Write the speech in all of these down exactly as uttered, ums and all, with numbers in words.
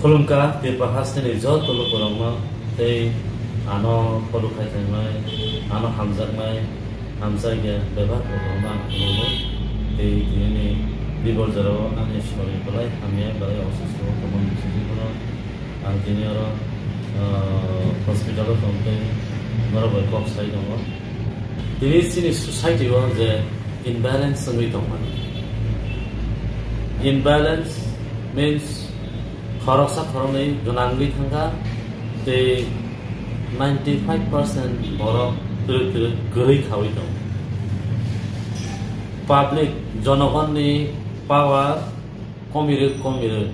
Khulumkha Tripura hasteni joto lukurokno tei ano follow khai tongmai, ano hamjakmai, hamjakya bebak rokno ang khulumo. Tei tinini dibor jorao ani sori belai hamya, belai osusto tongmani bisingtwi bono ang tini oro, ah, hospital-o tong tei norok bai kok sai tongo. Tini chini society-o je imbalance wngwi tongmani. Imbalance means khoroksa khoroknwi gwnangwi thangkha tei ninety five percent borok twrwk twrwk kwrwi khawi tongo. Public, jonogonni power komirwk komirwk,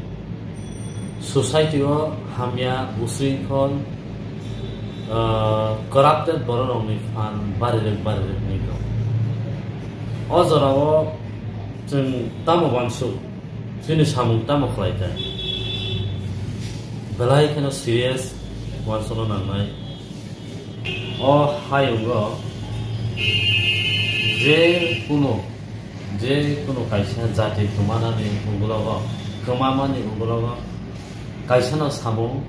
society-o hamya, usringkhol, ah, corrupted bororokni phan barirwk barirwk wngwi tongo. O jorao chwng tamo uansuk? Chini samung tamo khlai kha? Belai kheno serious uansukna nangnai. O hayungo je kunu, je kunu kaisa jati kwmanani ugulogo, kwmamani ugulogo kaisano samung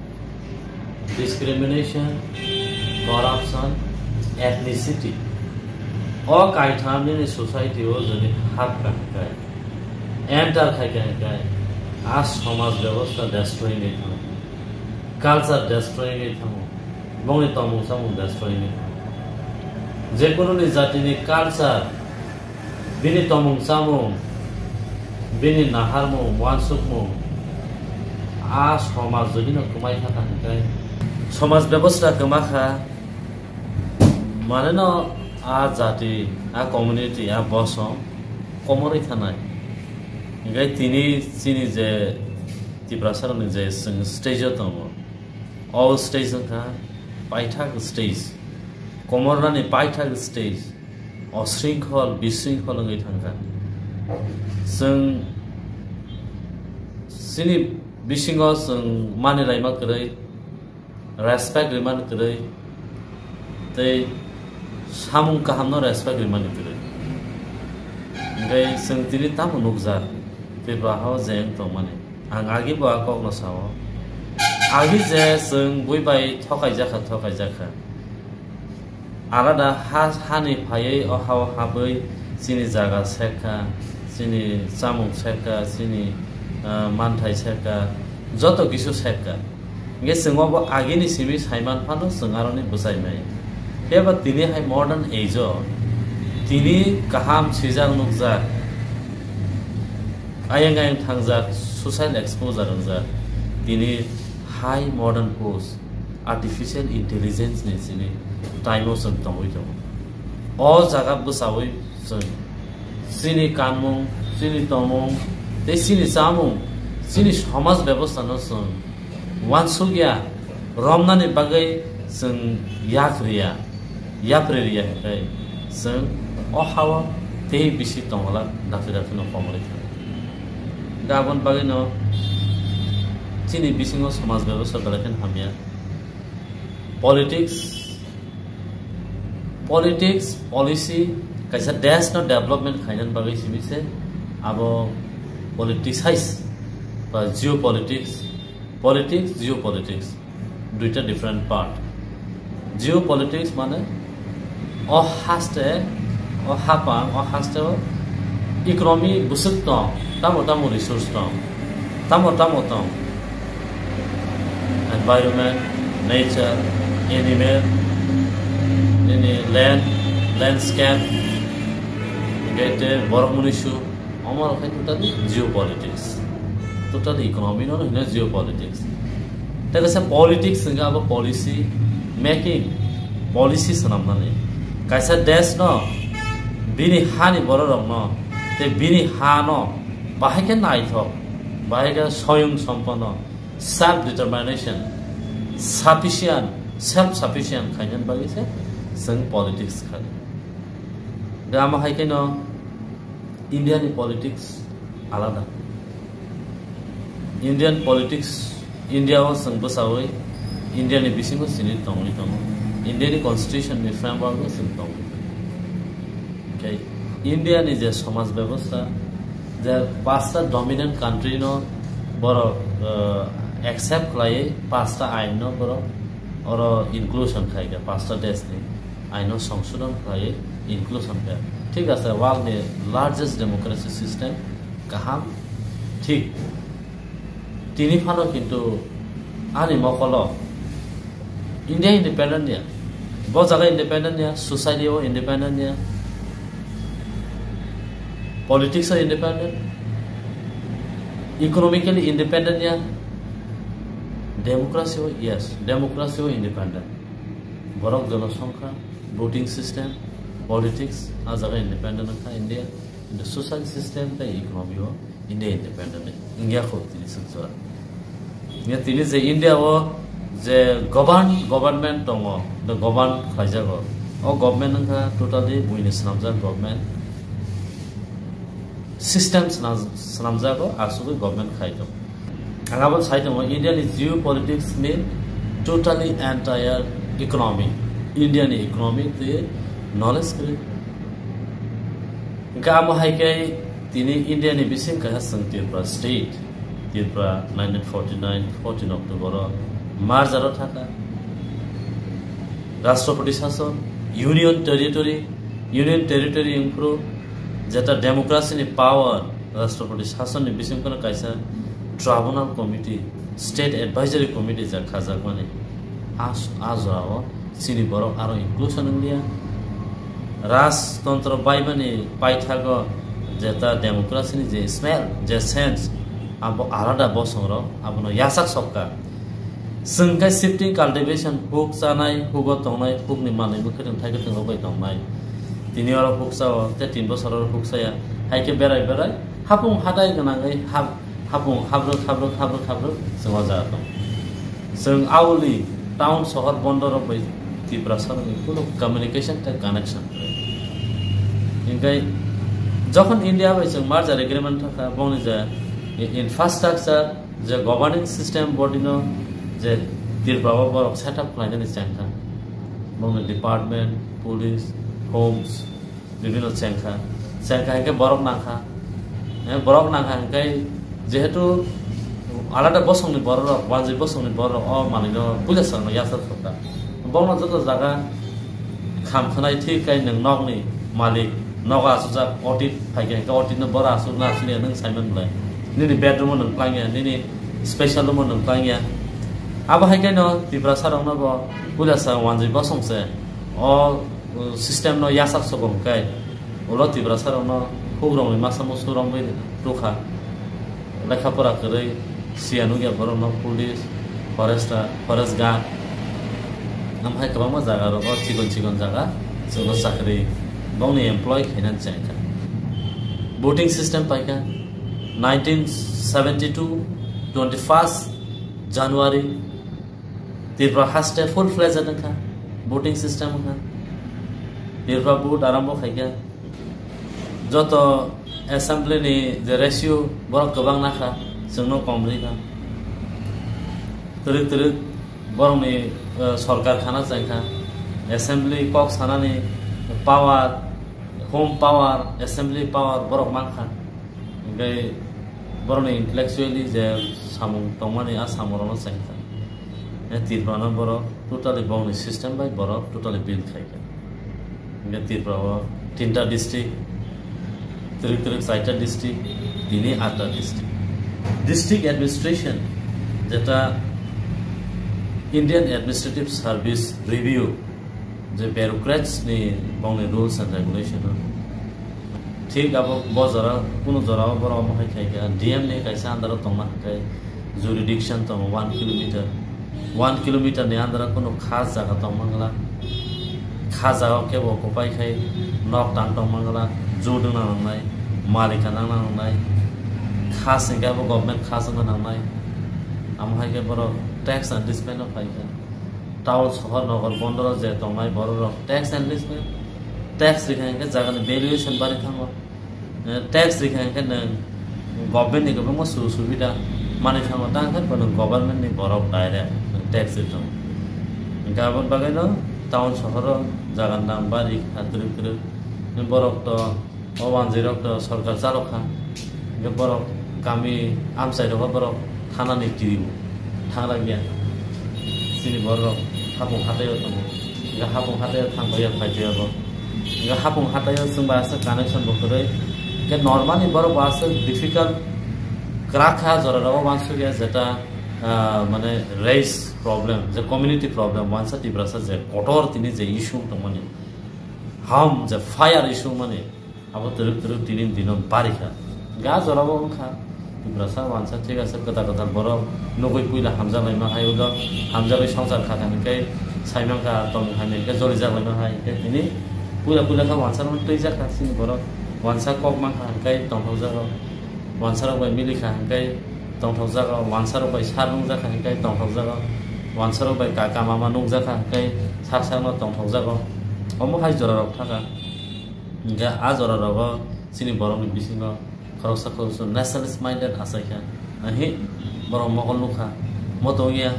discrimination, corruption, ethnicity. O kaitham nini society-o jodi hap kha hwnkhe, enter khai kha hwnkhe, a somaj bebosta destroy wngwi thango, culture destroy wngwi thango, bongni tongmung samung destroy wngwi thango. Jekununi jatini culture, bini tongmung chamung, bini naharmung, uansukmung, a somaj jodi no kwmai kha hwnkhe, somaj bebosta kwma kha, mane no a jati, a community, a bosom komorwi thanai. Hwnkhe tini chini je Tiprasarokni je chwng stage-o tongo, o stage wngkha paithak stage, komornani paithak stage, osringkhol, bisringkhol wngwi thangkha. Chwng chini bisingo chwng mani laima kwrwi, respect rwmani kwrwi, tei samung kahamno respect rwmani kwrwi. Hwnkhe chwng tini tamo nukjak, Tripura hao je wng tongmani. Ang agi bo a kokno sao. Agi je chwng bui bai thokaijak kha, thokaijak kha. Alada ha, hani phaiwi o hao habwi chini jaga sekha, chini chamung sekha, chini, ah, manthai sekha, joto kisu sekha. Hingke chwng obo agini simi saiman phano chwng aroni bwchai maya. Phiya ba tini hai modern age o tini kaham swijak nukjak, ayang ayang thangjak, social exposure wngjak, tini high modern post, artificial intelligence ni sini time o chwng tongwi tongo. O jaga bwchawi chwng chini kanmung, chini tongmung, tei chini chamung, chini somaj bebosta no chwng uansukya, romnani bagwi chwng yak riya, yapri riya hwnkhe chwng o hao tei bisi tongwlak dakti dakti no komorwi thang. Hwnkhe aboni bagwino chini bisingo somaj bebosta belai kheno hamya. Politics, politics, policy, kaisa desh no development khainani bagwi simi se abo politicized ba geopolitics, politics, geopolitics, duita different part. Geopolitics mane o haste, o hapang, o haste o economy bwswk tong, tamo tamo resource tong, tamo tamo tong, environment, nature, animal, nini land, landscape, hingke te borok mwnwisu, omo rok khe totally geopolitics, totally economy no hino geopolitics. Tei kaisa politics hingke abo policy making, policy swnamnani. Kaisa desh no, bini hani borok rok no, tei bini ha no bahai khe naithok, bahai khe soyung sompono, self determination, sufficient, self sufficient khainani bagwi se chwng politics kha. Tei amo hai khe no India ni politics alada. Indian politics, India o chwng bwchawi India ni bisingo chini tongwi tongo. India ni constitution ni framework o chwng tongwi tongo. Hwnkhe India ni je somaj bebosta, je pasta dominant country no Borok, uh, accept khlaiwi pasta ain no borok oro inclusion khai kha, pasta desh ni ain no songsodon khlaiwi inclusion kha. Thik ase, world ni largest democracy system kaham, thik tini phano kintu ani mokolo India independent ya, bo jaga independent ya, society o independent ya, politics o independent, economically independent ya, democracy o, yes, democracy o independent. Borok jonosongkha, voting system, politics, a jaga independent wngkha India, kintu social system tei economy o India independent wngya kho tini swk jora. Tini je India o je govern, government tongo, the govern khlaijago. O government wngkha totally buini swnamjak government. System swnam-, swnamjago, aswkwi government khai tongo. Ang abo sai tongo, India ni geopolitics ni totally entire economy, India ni economy twi knowledge kwrwi. Hwnkhe amo hai khe tini India ni bising kaisa chwng Tripura state, Tripura nineteen forty nine fourteen October o merger o thaka. Rashtrapati sason, Union Territory, Union Territory wngphuru jeta democracy ni power, Rashtrapati sason ni bising kono kaisa tribunal committee, state advisory committee jak khajakmani. A, a jorao chini borok aro inclusion wngya. Rajtantro baibani paithago jeta democracy ni je smell, je sense, abo alada bosongrok abono yachak sokha. Chwng khe shifting cultivation, huk chanai, hugo tongnai, hukni manwi mwkhwtwng thai kwthwngrok bai tongnai. Tini oro huk chao, tei tin bosor oro huk chaya. Hai khe berai berai hapung hatai gwnangwi hap-, hapung habrwk, habrwk, habrwk, habrwk chwng o jaga tong. Chwng auli town sohor bondorok bai Tiprasarokni kunu communication tei connection kwrwi. Hinkhe jokhon India bai chwng merger agreement thangkha, bongni je infrastructure, je governing system body no je Tripura o borok set up khlainani chengkha, bongni department, police, homes, bibhinno chengkha, chengkha hinkhe borok nangkha. Eh, borok nangkha hinkhe jehetu alada bosongni bororok, wanjwi bosongni bororok o manwino puila swrangno yachar sokha. Bongno joto jaga kham khwnai thik khe nwng nokni malik, nogo achukjak, audit phaikha hinkhe audit no boro achukna achukya nwng saiman belai. Nini bedroom o nwng klangya, nini special room o nwng klangya. Abo hai khe no Tiprasa rokno bo puila sa wanjwi bosong se o, o system no yachar sokom khe ulo Tiprasa rokno hukrokni masa musu romwi tukha. Lekha pora kwrwi siya nukya borokno police, forester, forest guard. Amhai kwbangma jaga rogo chikon chikon jaga chwngno chakri bongni employee khainani chengkha. Voting system paikha nineteen seventy two twenty first January Tripura haste full fledged wngkha, voting system wngkha. Tripura vote arambo khaikha. Joto assembly ni je ratio borok kwbang nakha, chwngno kom rikha. Twrwk twrwk borokni, eh, sorkar khana chengkha. Assembly kok sanani power, home power, assembly power borok mankha. Hinkhe borokni intellectually je samung tongmani, a samungrokno chengkha. Eh, Tripura no borok totally bongni system bai borok totally build khaikha. Hinkhe Tripura o tinta district, twrwk twrwk chaita district, tini atta district. District administration, jeta Indian Administrative Service Review, je bureaucrats ni bongni rules and regulation o. Thik abo bo jora, kunu jora o borok omo hai khai kha, D M ni kaisa under o tongma hai khai jurisdiction tongo one kilometer. One kilometer ni under o kunu khas jaga tong mangla. Khas jaga o kebo kwpai khai nok tang tong mangla, jut wngna nangnai, malika nangna nangnai. Khas hinkhe abo government khas wngna nangnai. Amo hai khe borok tax and discipline o phai kha. Town sohor nogor bondoro je tongnai bororok tax and discipline, tax rikha hinkhe jagani valuation bari thango. Eh, tax rikha hinkhe nwng government ni kwbangma sujog subida manwi thango, tang khe bo nwng government ni borok direct nwng tax ri tongo. Hinkhe aboni bagwi no town sohoro jaga nang bari kha twrwk twrwk. Borok to o wanjwi rok to sorkar chalok kha. Hinkhe borok Kami amchai rogo borok thanani tiribo thangra giya. Chini borok hapung hataio tongo. Ga hapung hataio thang baiya phai tei abo. Ga hapung hataio chwng bai aswk connection bo kwrwi. Ga normally borok bo aswk difficult kwrak kha jora rogo wansuk ya jeta, ah, mane race problem, je community problem, wansa Tiprasa je kotor tini je issue tongmani. Ham je fire issue mani. Abo twrwk twrwk tini dino barikha. Ga jorabo wngkha. Tiprasa wansa thik ase kwtal kwtal borok nugwi puila hamjak laima hai ulo hamjagwi songsar kha kha hwnkhe saimankha tong hai hwnkhe joli jak laima hai hwnkhe tini puila puila kha wansa no twi jak kha chini borok wansa kok mankha hwnkhe tongthok jago wansa rok bai mili kha hwnkhe tongthok jago wansa rok bai sar nung jak kha hwnkhe tongthok jago wansa rok bai kaka mama nung jak kha hwnkhe sak sak no tongthok jago omo hai jora rok thaka. Hingke a jora rogo chini borok ni bisingo khoroksa khoroksa nationalist minded achaikha. Ahi borok mokol nukha. Moto wngya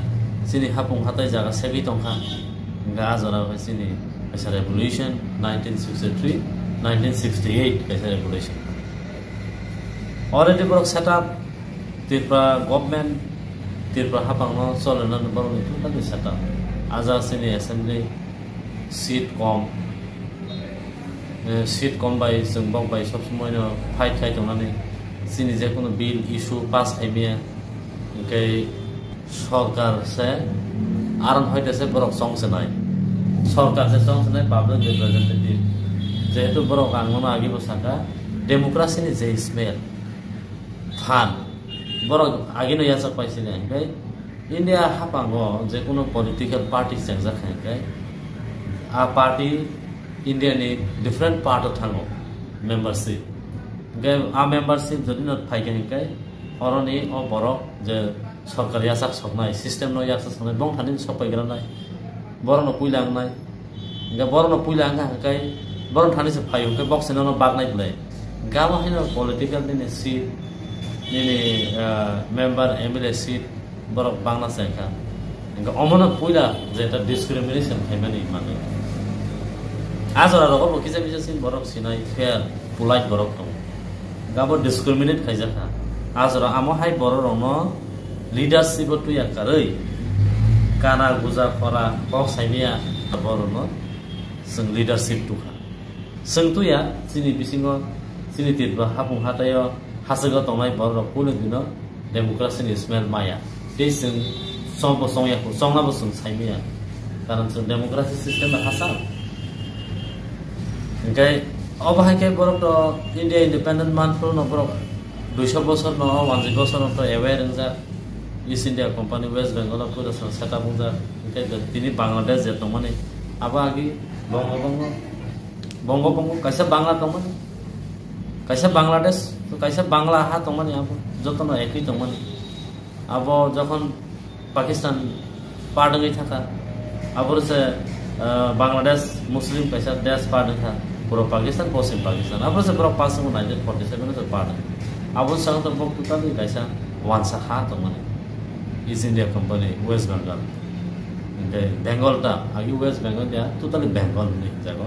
chini hapung hatai jaga segwi tongkha. Hingke a jora khe chini kaisa revolution nineteen sixty-three, nineteen sixty-eight kaisa revolution. Already borok set up Tripura government, Tripura hapangno cholena borokni totally set up. A jaga chini assembly seat kom. Eh, seat kom bai chwng bok bai sob somoi no fight khai tongnani chini je kono bill issue pass khai maya hingke sorkar se aron hoite se borok chong se nai sorkar se chong se nai public representative jehetu borok ang nono agi bo saka democracy ni je smell phan borok agi no yachak pai sini hingke India hapango je kono political party chengjak hai khe, a party India ni different part o thango membership. Hingke a membership jodi no phai khe hingke oroni o borok je sorkar yachak soknai, system no yachak soknai, bong thani sok pai gra nai, borok no puila wngnai. Hingke borokno puila wngkha hingke borok thani se phaio hingke bok se nono baknai belai. Hingke abo haino political nini seat, nini, ah, member, M L A seat borok bangna se wngkha. Hingke omono puila je ta discrimination khaimani manwi. A jora rogo bo kisa kisa sin borok sinai fair, polite borok tongo. Hingke abo discriminate khaijakha. A jora amo hai borok rokno leadership o tuya karwi kana guja khora kok saimaya borokno chwng leadership tukha. Chwng tuya chini bisingo chini Tripura hapung hataio hachwgo tongnai borok rok kunu dino democracy ni smell maya. Tei chwng chongbo chongya kho, chongna bo chwng saimaya. Karon chwng democracy system bai hachal. Hingke obo hai khe borok to India independent man phuru no borok duiso bosor no, wanjwi bosor no to aware wngjak. East India Company West Bengal o puila chwng set up wngjak. Hingke tini Bangladesh je tongmani abo agi bongo bongo bongo bongo kaisa Bangla tongmani, kaisa Bangladesh, kaisa Bangla ha tongmani abo jotono ekwi tongmani. Abo jokhon Pakistan part wngwi thangkha, aboro se, ah, Bangladesh Muslim kaisa desh part wngkha, puro Pakistan, Poschim Pakistan, aboro se borok pass wngkha nineteen forty seven o se part wngkha. Abo swkang to bo totally kaisa wansa ha tongmani East India Company West Bengal, hingke Bengal ta agi West Bengal ya totally Bengal hinwi hwnjago.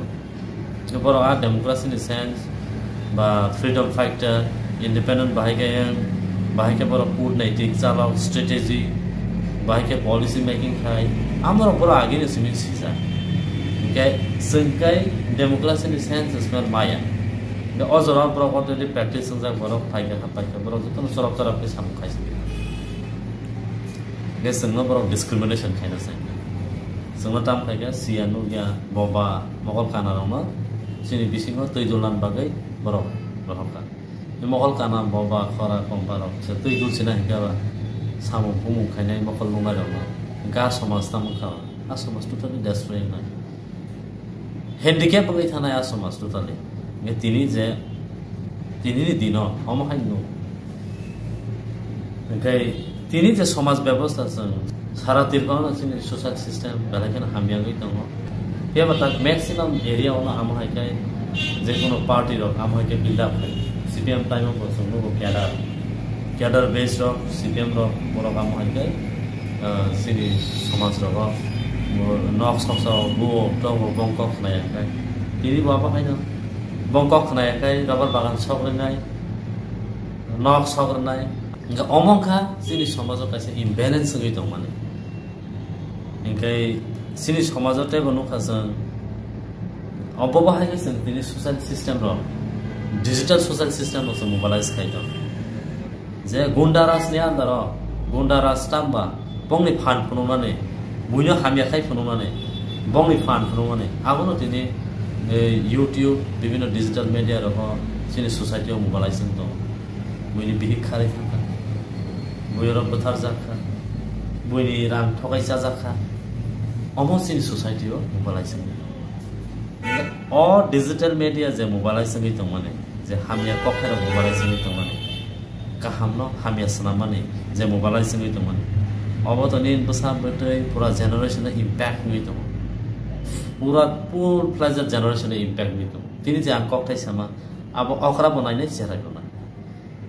Borok a democracy ni sense ba freedom fighter, independent bahai khe wng, bahai khe borok kutnaitik chalok, strategy, bahai khe policy making khai, amorok borok agini simi sijak. Hingke chwng kai democracy ni sense smell maya. Hingke o jora borok already practice wngjak, borok phaikha, phaikha, borok jotono chorap chorap khe samung khai sidi. Hingke chwngno borok discrimination khaina chai. Chwngno tam khaikha, siya nukya, boba, mokol kana rokno chini bisingo twi dulna bagwi borok rohorkha. Mokol kana, boba, khora, komba rok se twi dulsina hinkhe ba samung bumung khainai mokol nungnai rokno hwnkhe a somaj tamo wngkha ba, a somaj totally destroy wngnai. Handicap wngwi thanai a somaj totally. Hwnkhe tini je, tinini dino omo hai nuk. Hwnkhe tini je somaj bebosta chwng sara Tripura no chini social system belai kheno hamya wngwi tongo. Phiya ba tak maximum area ono amo hai khe je kono party rok amo hai khe build up khai. C P M time o bo chwng nugo cadre, cadre base rok, C P M rok, borok amo hai khe, ah, chini somaj rogo nok soksa o buo togo bongkok khnai ya khai. Tini bo abo haino bongkok khnai ya khai rubber bagan sok rinai. nok sok rwnai. Hingke omo wngkha chini somajo kaisa imbalance wngwi tongmani. Hingke chini somajo teibo nukha chwng, obo bahai khe chwng tini social system rok, digital social system rok chwng mobilize khai tong. Je gunda raj ni under o, gunda raj tamba, bongni phan phunuknani, buino hamya khai phunuknani, bongni phan phunuknani, abono tini, eh, YouTube, bibhinno digital media rogo chini society o mobilize wng tongo. Buini bihik kharwi thangkha, buiyorok bwtharjak kha, buini rang thokai chajak kha, omo chini society o mobilize wng tongo. O digital media je mobilize wngwi tongmani, je hamya kokthairok mobilize wngwi tongmani, kahamno hamya swnammani je mobilize wngwi tongmani, obo to nini bwsa bwtwi pura generation-o impact wngwi tongo. Pura full-fledged generation-o impact wngwi tongo. Tini je ang kokthai sama, abo okra bo nainai, cherai bo nai.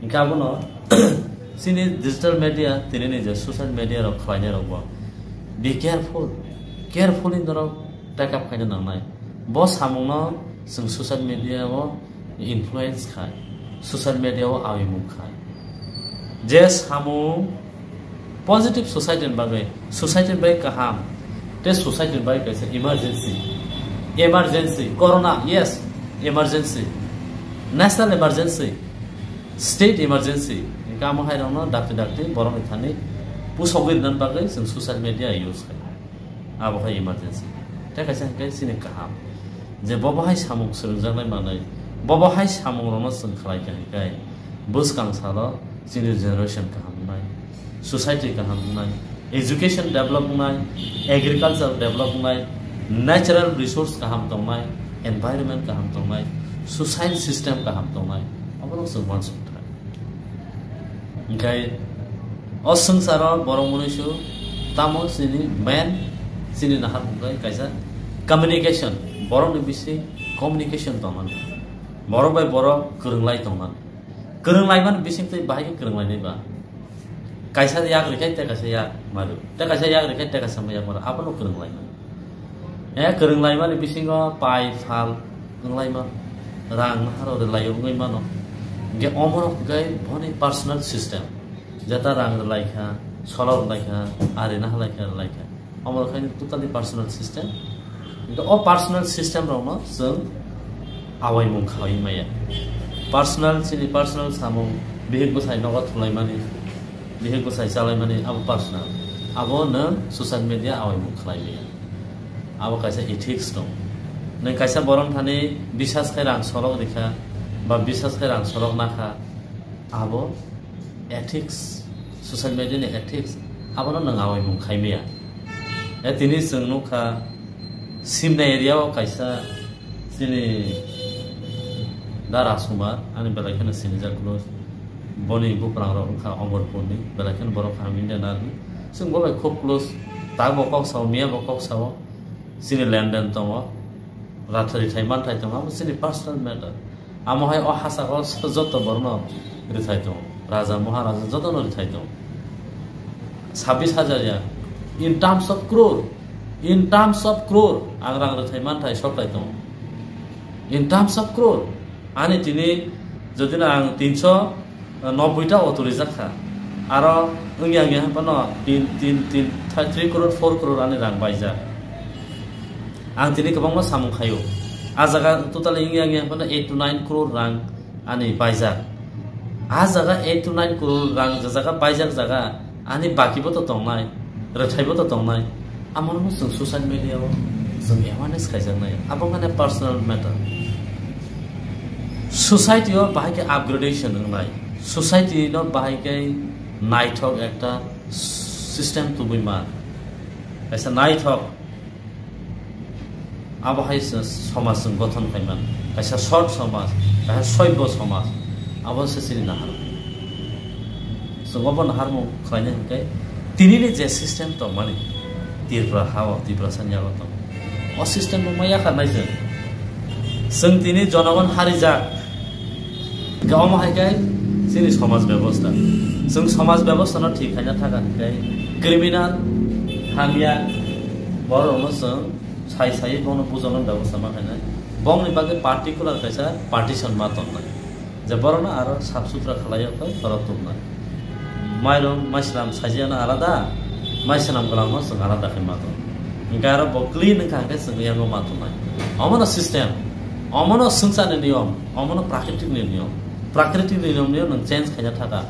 Hingke abono chini digital media, tinini je social media rok khlainai rok bo be careful, carefully norok take up khaina nangnai. Bo samungno chwng social media o influence khai, social media o awimung khai. Je samung positive society ni bagwi, society ni bagwi kaham, tei society ni bagwi kaisa emergency, emergency, corona, yes, emergency, national emergency, state emergency, hingke amo hai rokno dakti dakti borokni thani pusogwi rwnani bagwi chwng social media use khai. Abo hai emergency. Tei kaisa hingke chini kaham. Je bobo hai samung swrwngjaknai manwi, bobo hai samung rokno chwng khlai kha hingke bwskang salo chini generation kaham wngnai, society kaham wngnai, education develop wngnai, agriculture develop wngnai, natural resource kaham tongnai, environment kaham tongnai, social system kaham tongnai, abono chwng uansuk thai. Hingke o swngcharo borok mwnwisu tamo chini main chini naharmung khe kaisa communication, borokni bising communication tongmani, borok bai borok kwrwnglai tongmani. Kwrwnglaimani bising twi bahai khe kwrwnglainai ba? Kaisa yak rikhe tei kaisa yak maru, tei kaisa yak rikhe tei kaisa yak maru, abono kwrwnglaimani. E kwrwnglaimani bisingo pai phal wnglaima, rang naharo rwlaio wngwi mano. Hingke omorok hingke boni personal system, jeta rang rwlaikha, solok rwlaikha, ari naharlaikha, rwlaikha. Omo khaino totally personal system. Hingke o personal system rokno chwng awaimung khlaiwi maya. Personal, chini personal samung, bihik bwsai nogo thulaimani, bihik bwsai chalaimani, abo personal. Abo nwng social media awaimung khlai maya. Abo kaisa ethics tong. Nwng kaisa borok thani bisas khai rang sorok rikha, ba bisas khai rang sorok nakha, abo ethics, social media ni ethics, abono nwng awaimung khai maya. E tini chwng nukha, Simna area o kaisa chini da Rajkumar, ani belai kheno sinijak close. Boni buprang rok wngkha Omorpur ni, belai kheno borok kaham Indian Army. Chwng bo bai khub close, ta bo kok sao, miya bo kok sao, chini lenden tongo, rathari thai manthai tongo, abo chini personal matter. Amo hai o hachak o joto borno rithai tongo. Raja Maharaja jotono rithai tongo. Sabbish hajar ya. In terms of crore, in terms of crore, ang rang rithai manthai soklai tongo. In terms of crore, ani tini jodi na ang tinso nobboi ta auto rijak kha. Aro wngya wngya phano tin, tin, tin, three crore, four crore ani rang baijak. Ang tini kwbangma samung khaio. A jaga totally wngya wngya phano eight to nine crore rang ani baijak. A jaga eight to nine crore rang je jaga baijak jaga, ani bakibo to tongnai, rwthaibo to tongnai. Amono chwng social media o chwng awareness khaijaknai. Abo mane personal matter. Society o bahai khe upgradation wngnai. Society no bahai khe naithok ekta system tubui man. Kaisa naithok abo hai se somaj chwng gothon khai man. Kaisa sot somaj, kaisa soibyo somaj, abo se chini nahar. Chwng obo naharmung khlaina hinkhe tinini je system tongmani Tripura ha-o, Tiprasa ni yago tong. O system no ma yakarnai chwng. Chwng tini jonogon harijak. Hingke omo hai khe chini somaj bebosta. Chwng somaj bebosta no thik khaina thaka hinkhe criminal, hamya, borok no chwng sai sai bono bujona bebosta ma khainai. Bongni bagwi particular kaisa partition ma tongnai. Je borokno aro sap sutra khlaiwi khe borok tubunai. Mairum maislam saijiyano alada, maislam gwlangno chwng alada khe mato. Hinkhe aro bo clean wngkha hinkhe chwng yango matonai. Omono system, omono swngcharni niyom, omono prakritikni niyom. Prakritikni niyomno nwng change khaina thaka.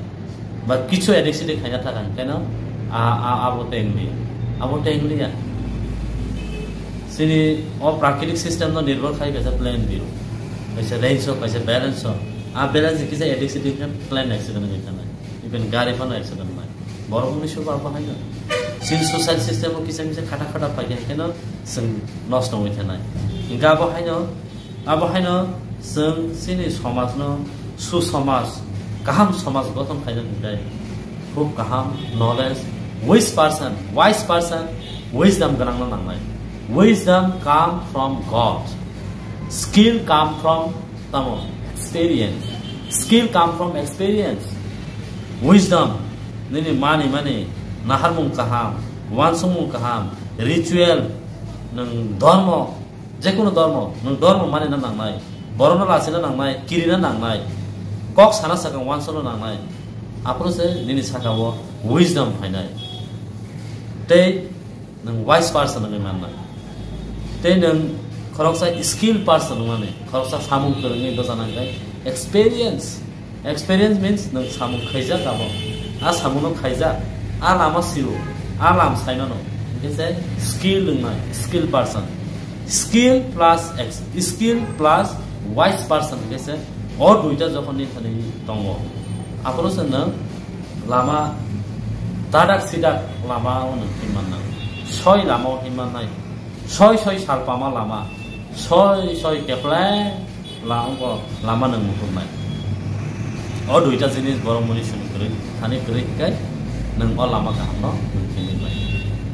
Ba kichu addiction khaina thaka hinkhe no a, a, abo tengli, abo tengliya. Chini o prakritik system no nirbhor khai kaisa plan B rok. Kaisa range o, kaisa balance o. A balance kisa addiction khe plan accident wngwi thanai. Even gari phano accident nai. Borok wngwi suba abo haino. Chini social system o kisa kisa khata khata phai khe no chwng nosto wngwi thanai. Hinkhe abo haino Abo haino chwng chini somajno susomaj, kaham somaj gothon khaina hinkhe khub kaham knowledge, wise person, wise person, wisdom gwnangno nangnai. Wisdom come from God. Skill come from tamo experience. Skill come from experience. Wisdom, nini mani mani naharmung kaham, wansukmung kaham, ritual, nwng dhormo, Jekunu dhormo, nwng dhormo manina nangnai, borokno lachina nangnai, kirina nangnai, kok sana sakang wansukna nangnai, aphuru se nini sakao wisdom phainai. Tei nwng wise person wngwi mannai. Tei nwng khoroksa skill person wngmani, khoroksa samung kwrwngwi bwchanai tei experience. Experience means nwng samung khaijak abo. A samungno khaijak, a lama sio, a lam saimano. Hinkhe se skill wngnai, skill person. Skill plus ex-, skill plus wise person hinkhe se o duita jokhon ni thani tongo. Aphuru se nwng lama dadak sidak lama o nwng hinmannai. Soi lama o hinmannai. Soi soi salpama lama, soi soi kepleng la wngkha lama nwng muchungnai. O duita jinis borok muni suni kwrwi, thani kwrwi hinkhe nwng o lama kahamno nwng khenwi bai.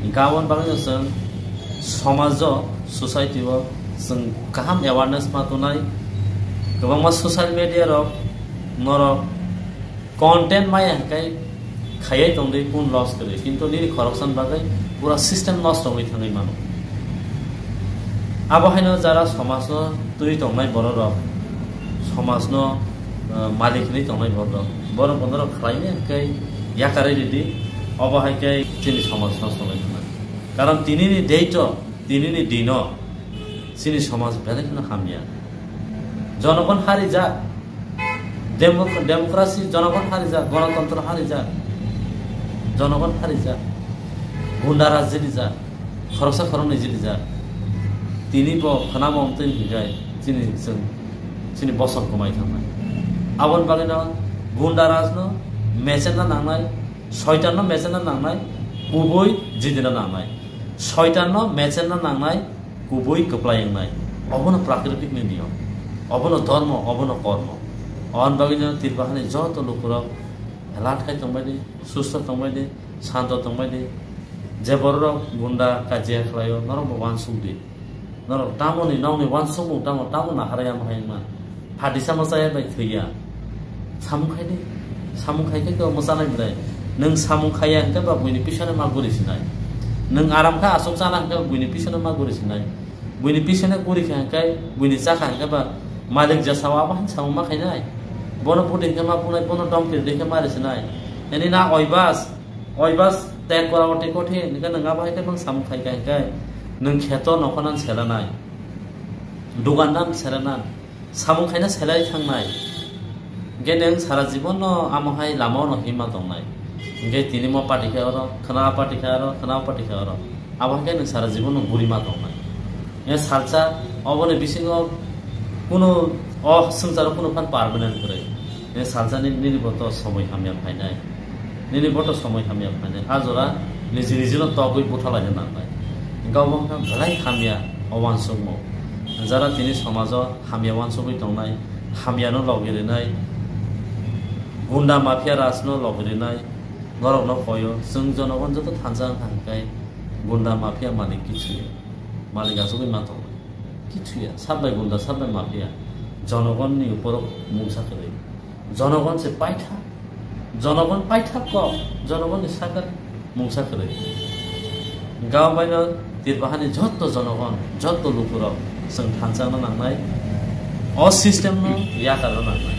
Hinkhe aboni bagwino chwng somajo, society o chwng kaham awareness ma tonai. Kwbangma social media rok norok content maya hinkhe khaiwi tongdi kun loss kwrwi, kintu nini khoroksan bagwi pura system nosto wngwi thangwi mano. Abo haino jara somajno twi tongnai bororok, somajno, eh, malik hinwi tongnai bororok, borok bonorok khlaimani hinkhe yakarwi ridi, obo hai khe chini somaj nosto wngwi thangnai. Karon tinini date o, tinini dino chini somaj belai kheno hamya. Jonogon harijak, Demo-, democracy, jonogon harijak, gonotontro harijak, jonogon harijak, gunda raj jilijak, khoroksa khoroknwi jilijak. Tini bo khwnamo wngtwi hinkhe chini, chwng, chini bosong kwmai thangnai. Aboni bagwino gunda rajno mechenna nangnai, soitanno mechenna nangnai, kubui jidina nangnai. Soitanno mechenna nangnai, kubui kwplai wngnai. Obono prakritikni niyom. Obono dhormo, obono kormo. Aboni bagwino Tripurani joto lukurok alert khai tongbaidi, susto tongbaidi, santo tongbaidi. Je bororok gunda kajia khlaio, norokbo uansukdi. Norok tamoni nokni uansukmung tamo, tamo naharya mohai wngma. Phatisa mwchaya bai thwiya. Samung khaidi. Samung khai khe kebo mwchanai belai. Nwng samung khaiya hinkhe ba buini pisano ma guri sinai. Nwng aram kha aswk chana hinkhe ba buini pisano ma guri sinai. Buini pisano guri kha hinkhe, buini chakha hinkhe ba malik jasao abo han samung ma khainai. Bono budi hinkhe ma bunai, bono domkir de hinkhe ma risinai. Nini na oibas, oibas tek kora ote kothin hinkhe nwng abo hai khe nwng samung khai kha hinkhe nwng kheto nokho nan selanai. Dugan nan selanai. Samung khaina selai thangnai. Hinkhe nwng sara jibonno amo hai lama ono himma tongnai. Hinkhe tini mo party khe oro, khwna a party khe oro, khwna o party khe oro. Abo hai khe nwng sara jibonno gurima tongnai. Hinkhe salsa oboni bisingo kunu o swngcharo kunu phan permanent kwrwi. Hinkhe salsa ni, nini bo to somoi hamya phainai. Nini boto somoi hamya phainai. A jora niji nijino togwi buthalai nangnai. Hinkhe obo wngkha belai hamya o uansukmung. Jara tini somajo hamya uansugwi tongnai, hamyano logi rinai, gunda mafia rajno logi rinai, norokno koyo, chwng jonogon joto thansa wngkha hinkhe gunda mafia malik kichuya. Malik achugwi ma tongnai. Kichuya, sabai gunda, sabai mafia. Jonogonni uporo mungsa kwrwi. Jonogon se paitha. Jonogon paitha kok. Jonogonni sakar mungsa kwrwi. Gao baino Tirbahani jotto jonogon, jotto lukurok chwng thansa wngna nangnai. O system no yakarna nangnai.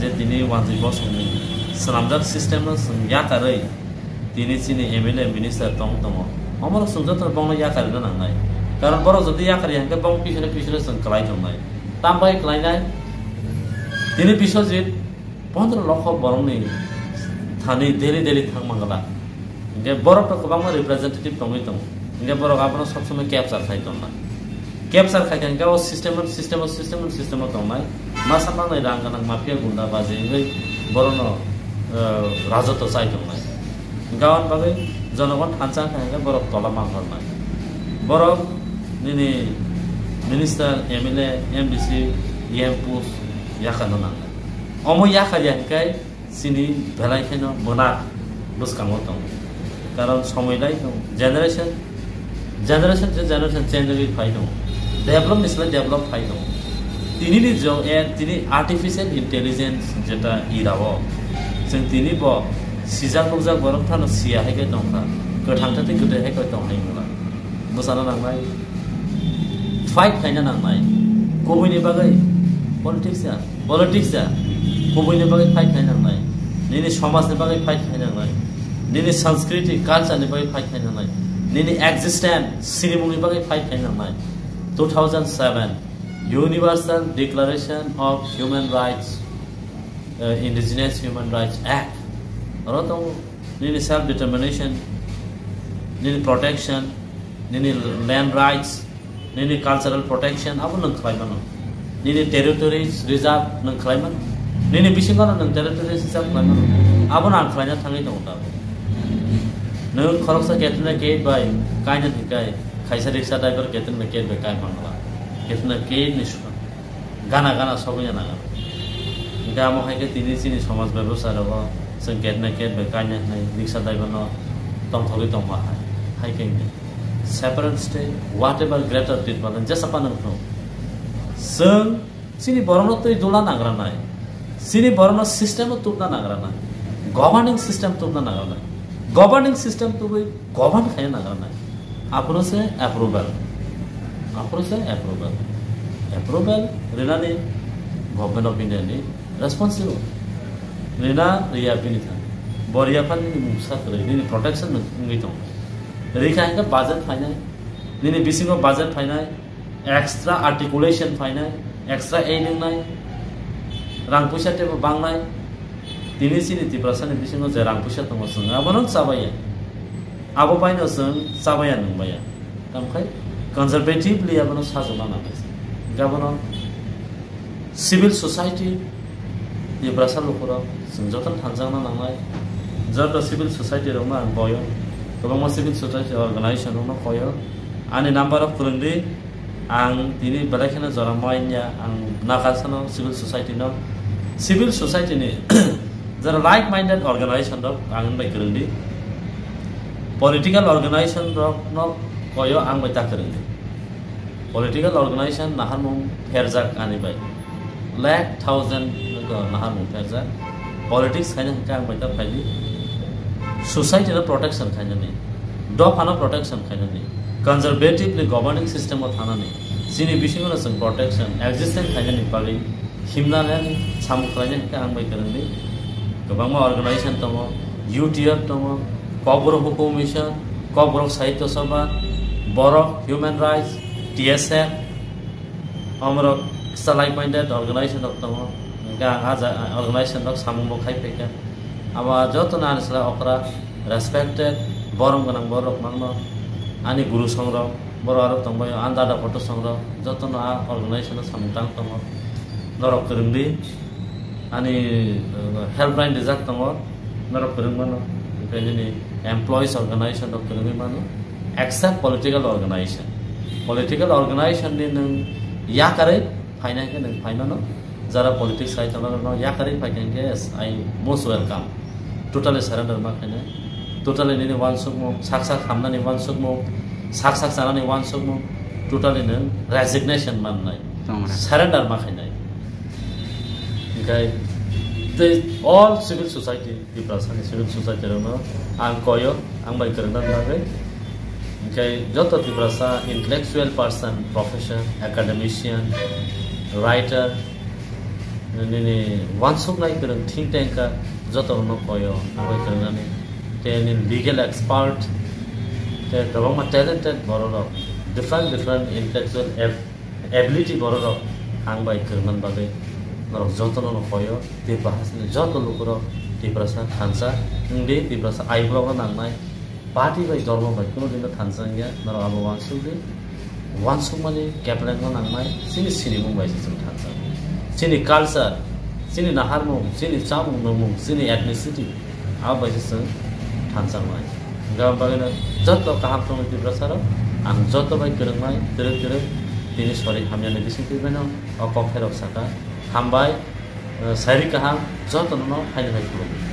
Je tini Wanjwi Bosongni swnamjak system no chwng yakarwi tini chini M L A minister tong tongo. Omorok chwng joto bongno yakarina nangnai. Karon borok jodi yakarya hwnkhe bong pisine pisine chwng kwlai tongnai. Tambai kwlainai? Tini Biswajit pondro lokho borokni thani Delhi Delhi thang mangala. Hingke borok to kwbangma representative tongwi tongo. Hingke borok abono sob somoi capture khai tongna. Capture khai khe hingke o system, system, system, system tongnai. Masa mangnai rang ganang mafia gunda baji wngwi borokno, eh, rajoto chai tongnai. Hingke aboni bagwi jonogon thansa khai hingke borok tola manhornai. Borok nini minister, M L A, M D C, M P yakarna nangnai. Omo yakarya hingke chini belai kheno mwnak bwskango tongo. Karon somoi lai tongo. Generation, generation to generation change wngwi phai tongo. Develop ni slai develop phai tongo. Tini ni jog, eh, tini artificial intelligence jeta era o, chwng tini bo sijak nukjak borok phano siya hai khe tongkha. Kwthang thate kwtwi hai khe tong hai mula. Bwsano nangnai. Fight khaina nangnai. Kubuini bagwi politics ya, politics ya. Kubuini bagwi fight khaina nangnai. Nini somajni bagwi fight khaina nangnai. Nini sanskriti, culture ni bagwi fight khaina nangnai. Nini existence, sinimungni bagwi fight khaina nangnai. Two thousand seven, Universal Declaration of Human Rights, uh, Indigenous Human Rights Act. Oro tongo nini self determination, nini protection, nini land rights, nini cultural protection, abo nwng khlai mano. Nini territories reserve nwng khlai mano. Nini bisingo no nwng territories reserve khlai mano. Abo no ang khlaina thangwi tongo tabuk. Nwng khoroksa Katrina Kaif bai kaina thwikai, kaisa rickshaw driver Katrina Kaif bai kai mangla. Katrina Kaif ni sukha. Gana gana sogwi ya naga. Hingke amo hai khe tini chini somaj bebosta rogo chwng Katrina Kaif bai kaina hwnwi rickshaw driver no tongthogwi tongma hai. Hai khe hwnwi. Separate state, whatever Greater Tipraland, jesa phano wngthung. Chwng chini borokno twi dula nangranai. Chini borokno system o tubna nangranai. Governing system tubna nangranai. Governing system tubui govern khaina nangranai. Aphuru se approval. Aphuru se approval. Approval rinani Government of India ni responsible. Rina riya bini thang. Bo riya phan nini mungsa kwrwi, nini protection wngwi tong. Rikha hingke budget phainai. Nini bisingo budget phainai. Extra articulation phainai, extra aid wngnai, rang puisa teibo bangnai. Tini chini Tiprasani bisingo je rang puisa tongo, chwng abono chabaiya. Abo baino chwng chabaiya, nwngbaiya. Tamkhai conservatively abono sajokna nangnai. Hingke abono civil society Tiprasa lukurok chwng jotono thanjakna nangnai. Joto civil society rokno ang boyo, kwbangma civil society organization rokno koyo. Ani number rok kwrwngdi, ang tini belai kheno jora manya, ang nakasano civil society no, civil society ni jora like minded organization rok ang bai kwrwngdi, political organization rok no koyo ang bai ta kwrwngdi. Political organization naharmung pherjak ani bai. Lakh thousand naharmung pherjak. Politics khaina hwnkhe ang bai ta phaidi. Society no protection khainani. Dopha no protection khainani. Conservatively governing system o thanani. Chini bisingo no chwng protection, existence khainani bagwi himnani samung khlaina hwnkhe ang bai kwrwngdi. Kwbangma organization tongo, U T F tongo, Kokborok Hukum Mission, Kokborok Sahitya Sabha, Borok Human Rights, T S F, omorok kisa like minded organization rok tongo. Hwnkhe ang ah ja-, organization rok samung bo khai phaikha. Abo jotono ani slai okra, respected, borom gwnang borok mangno. Ani guru songrok, borok aro tongbaio, ani dada photo songrok, jotono a organization o samung tang tongo. Norok kwrwngdi, ani, uh, helpline rijak tongo, norok kwrwng mano. Hwnkhe nini employees organization rok kwrwngwi mano, except political organization. Political organization ni nwng yakarwi phaina hwnkhe nwng phai mano. Jara politics khai tongnai rokno yakarwi phai khe, yes, I most welcome. Totally surrender ma khainai. Totally nini uansukmung, sak sak hamnani uansukmung, sak sak chanani uansukmung, totally nwng resignation mannai. Tongra. Surrender ma khainai. Hingkhai tei all civil society, Tiprasani civil society rokno ang koyo, ang bai kwrwngna bagwi. Hingkhai joto Tiprasa intellectual person, professor, academician, writer, nini wansuknai kwrwng think tank ka joto no koyo, abo kwrwngnani. Te nini legal expert, te kwbangma talented bororok, different different intellectual ab-, ability bororok ang bai kwrwngmani bagwi norok jotono no koyo. Tiprasa ni joto lukurok Tiprasa thansa wngdi, Tiprasa aiborok no nangnai, party bai, dhormo bai kuno dino thansa wngya, norok abo wansukdi. Wansukmani keplengma nangnai, chini sinimung bai se chwng thansa. Chini culture, chini naharmung, chini chamung nungmung, chini ethnicity, abo bai se chwng thansa wngnai. Hwnkhe aboni bagwino joto kaham tongwi Tiprasarok, ang joto bai kwrwngmai, kwrwng kwrwng, tini sori hamyani bisingtwi baino o kok pherok saka. Hambai, eh, sairi kaham, jotono no haino hai khulumdi.